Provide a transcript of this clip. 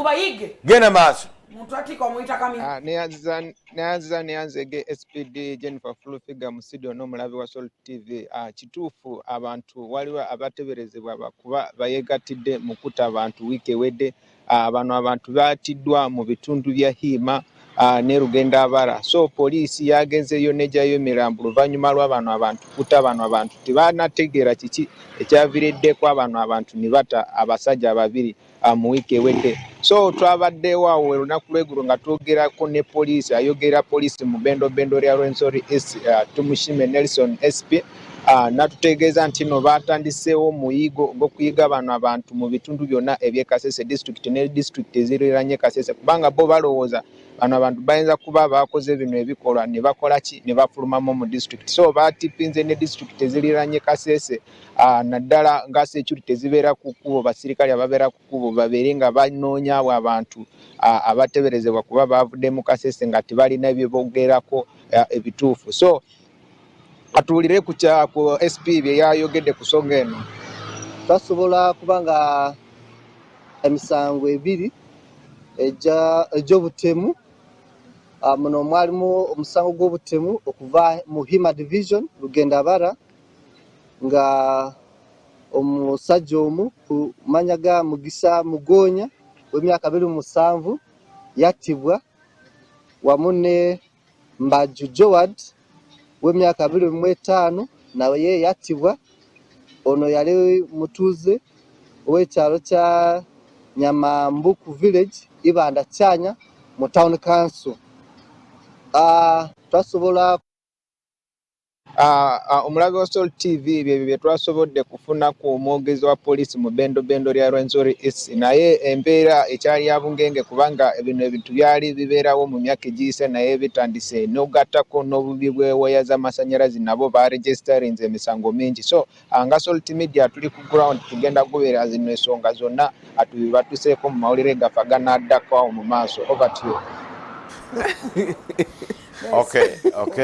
Tubayige. Genda maaso. Muntu atika omuyita kamyu. Ah, neyanziza neyanzege SPD Jennifer Fulufiga mu studio n'omulabi wa Salt TV. Ah, kituufu abantu waliwo abateberezebwa bakuba bayegatidde mu kutta abantu wiiki ewedde. Ah, bano abantu batiddwa mu bitundu bya Hiima ne Rugenda Abara. So poliisi yagenzeeyo n'eggyayo emirambo luvannyuma lwa bano abantu kutta bano abantu. Tebanategeera kiki ekyaviiriddeko abano abantu ne batta abasajja babiri mu wiiki ewedde. So twabaddewo awo olunaku lw'eggulo nga twogerako ne poliisi, ayogera poliisi mu bendobendo lya Rwenzori East, Tumushime Nelson SP, natutegeeza nti no batandiseewo omuyigo gw'okuyiga bano abantu mu bitundu byonna eby'e Kasese district ne district eziriraanye Kasese, kubanga bo balowooza bano abantu bayinza kuba bakoze bino ebikolwa ne bakola ki ne bafulumamu mu district. So batipinze ne district eziriraanye Kasese, naddala nga security ezibeera ku kkubo, basirikale ababeera ku kkubo babeere nga banoonya abo abantu abateberezebwa kuba bavudde mu Kasese nga tebalina bye boogerako ebituufu. So atuwulire ku kya ku SP bye yayogedde ku nsonga eno. Twasobola kuba nga emisango ebiri egy'obutemu. Muno mwalimu omusango gw'obutemu okuva mu Hima Division, Rugenda Bara, nga omusajja omu ku manya ga Mugisa Mugonya w'emyaka 27 yattibwa, wamu ne Mbaju Joad w'emyaka 25 naye yattibwa. Ono yali mutuuze ow'ekyalo kya Nyamambuku village, Ibanda Kyanya mu town council. Twasobola Omulabi wa Salt TV, byebyo bye twasobodde kufuna ku mwogezi wa poliisi mu bendobendo lya Rwenzori East, naye embeera ekyali ya bungenge kubanga bino ebintu byali bibeerawo mu myaka egiyise, naye bitandise n'ogattako n'obubi bw'ewaya z'amasannyalaze, nabo baregistarinze emisango mingi. So nga Salt Media tuli ku ground, tugenda kubeera zino ensonga zonna atubibatuseeko mu mawulire gaffe aganaddako awo mu maaso. Over to you. Okay.